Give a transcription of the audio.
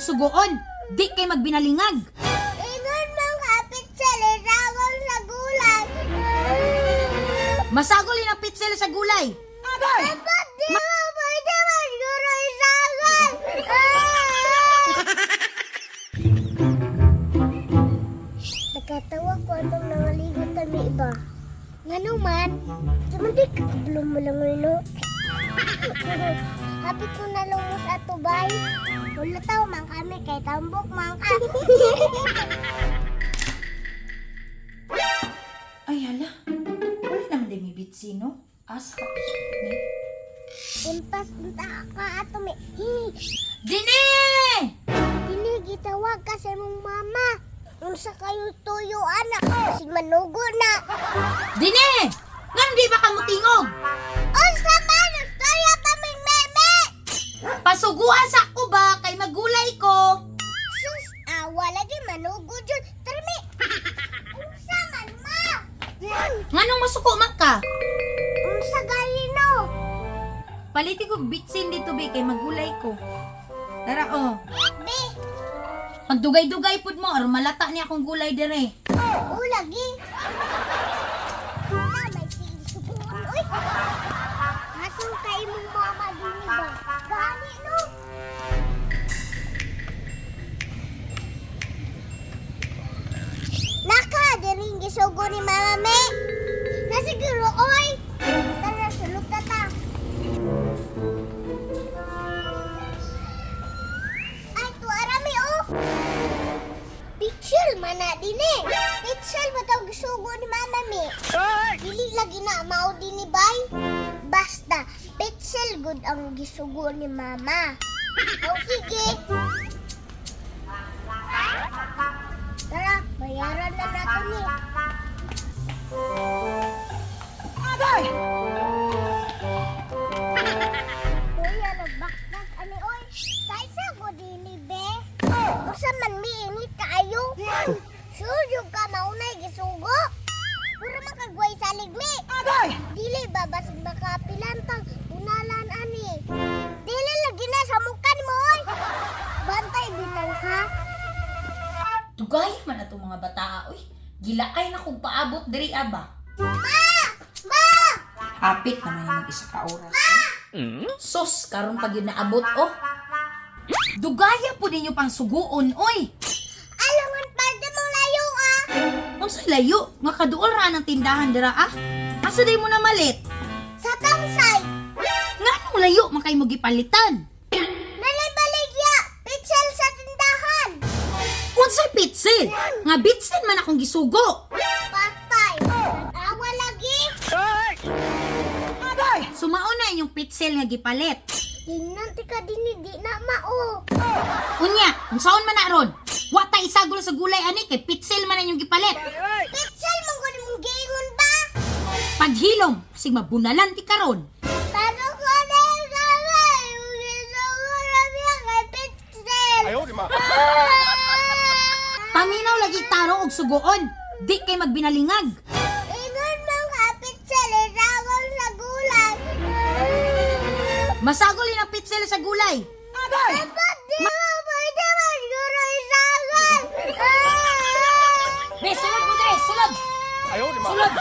sugoon. Di kay magbinalingag. Ingon mong kapit sa liragon sa gulay. Masagol ang pitsel sa gulay. Dapat di mo pwede maguro isagol. Nakatawa ko atong nangaligot kami iba. Ngano man, sumundik kablo mo lang no. Hapit ko na lumos ato bay. Wala tao man kami kay tambok man ka. Ay hala. Wala naman din may bitsi, no? Asa ka ni. Impas unta ka ato mi. Dini! Dili gitawag ka sa imong mama. Unsa kayo tuyo anak? Kasi manugo na. Dini! Ngan di ba ka mutingog? Unsa man istorya pa ming meme? Pasuguan sa ako ba kay magulay ko? Sus, awa lagi manugo jud. Termi. Unsa man ma? Nganong masuko man ka? Unsa gali no? Paliti kog bitsin dito be kay magulay ko. Tara oh. Be, Pagdugay-dugay pud mo aron malata ni akong gulay dire. o lagi. Na may sige subuon oy. Asong kay imong mama dini ba? Gani no. Naka, diring gisugo ni Mama Me. Nasiguro, oy! Tara, sulod ta ta. Ay, tuara mi, oh! Picture man na din eh. Picture ba tawag gisugo ni Mama Me? Dili lagi na mao din ni Bay. Basta, pixel good ang gisugo ni Mama. O sige. Tara, bayaran na natin ni. Kuya, nagbakbak ani oy. Kaysa ko dili be. Usa man miinit kaayo. Sure jud ka maunay gisugo. Puro makagway sa ligmi. Dili ba basig makapilan pang unalan ani. Dili lagi na sa mukan mo oy. Bantay bitang ha. Dugay man atong mga bataa oy. Gilaay na kog paabot diri aba. Ma! Ma! Hapit naman yung mag-isa ka oras. Eh. Sos, karon pag yun naabot, oh. Dugaya po ninyo pang suguon, oy. Alangan parte mong layo ah. Unsa layo, nga kaduol ra ng tindahan dira ah. Asa day mo na malit? Sa tangsay. Nga nung layo man kay mo gipalitan? Nalay-baligya. Pitsel sa tindahan. Unsa pitsil? Nga bitsin man akong gisugo. Patay. Awa lagi. Sumao na inyong pitsil nga gipalit. Ingnan ti ka dini di na mao. Unya, unsaon man na ron? Wa ta isagol sa gulay ani kay pitsil man ang inyong gipalit. Pitsel man gud imong giingon ba? Paghilom, kasi mabunalan ti karon. Tano ko na yung kamay. Gusto ko na siya kay Pitsel. Paminaw lagi tarong og sugoon. Di kay magbinalingag. Ingon mong kapit sa liragon sa gulay. Masagol ang pitsil sa gulay. Dapat di mo pwede maguro isagol. Be, sulod mo dre, sulod. Sulod.